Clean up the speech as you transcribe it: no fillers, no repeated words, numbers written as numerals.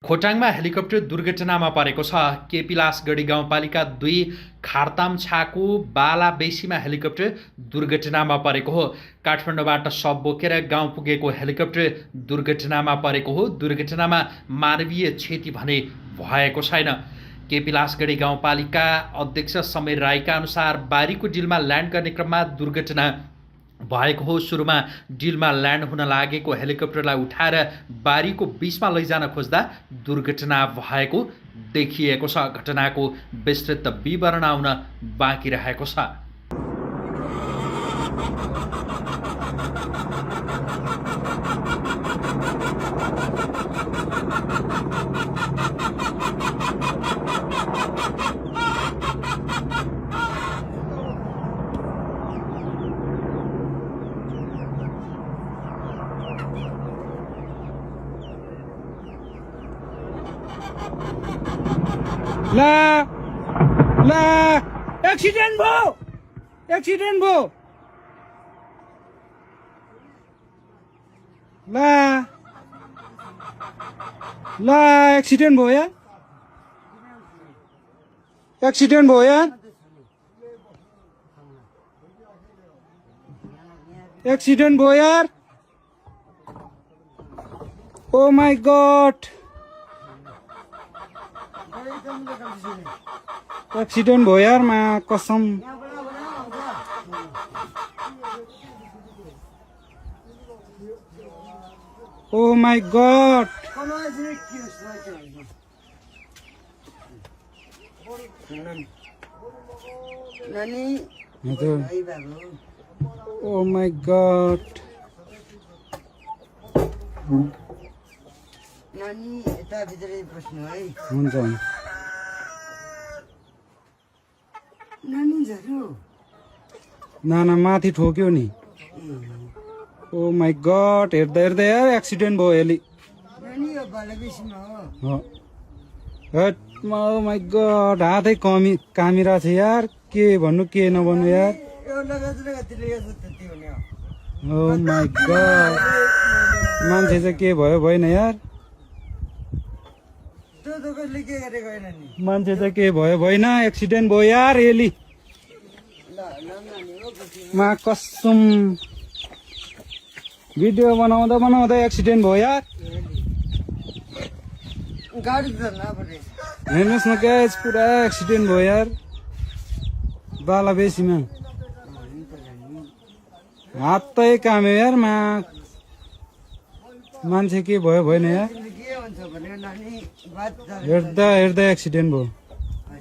खोटाङमा helicopter दुर्घटनामा परेको छ। केपिलासगढी गाउँपालिका 2 खारतामछाको बालाबेसीमा हेलिकप्टर दुर्घटनामा परेको हो। काठमाडौँबाट शव बोकेर गाउँ पुगेको हेलिकप्टर दुर्घटनामा परेको हो। दुर्घटनामा मानवीय क्षति भने भएको छैन। केपिलासगढी गाउँपालिका अध्यक्ष समीर राईका अनुसार बारीको डिलमा ल्यान्ड गर्ने क्रममा दुर्घटना भएको हो। सुरुमा डिलमा ल्यान्ड हुन लागेको हेलिकप्टरलाई उठाएर बारीको बीचमा लैजान खोज्दा दुर्घटना भएको देखिएको छ। घटनाको विस्तृत विवरण आउन बाँकी रहेको छ। ला एक्सिडेन्ट भयो ला एक्सिडेन्ट भयो यार एक्सिडेन्ट भयो यार ओ माय गॉड एक्सिडेन्ट भयो यार मा कसम oh my god oh my god नानी यता भित्रै बस्नु है हुन्छ नानी झर्यो नाना माथि ठोक्यो नि ओ माय गॉड हेर्दा हेर्दा यार एक्सिडेन्ट भयो हेली नानी यो बालाबेसीमा हो ओ माय गॉड हातै कामिरहेको छ यार के भन्नु के नभन्नु यार यो लगातिर यो त्यति हुने हो ओ माय गॉड मान्छे चाहिँ के भयो भएन यार त्यो कसले के गरेको होइन नि मान्छे चाहिँ के भयो भएन एक्सिडेन्ट भयो यार एली मा कसम भिडियो बनाउँदा बनाउँदा एक्सिडेन्ट भयो यार गाडी धर्न पर्ने हेर्नुहोस् न गाइस पुरा एक्सिडेन्ट भयो यार बालाबेसीमा हातै काम्यो यार मा मान्छे के भयो भएन यार के भन्छ भने नानी बात हेर्दा हेर्दा एक्सिडेन्ट भयो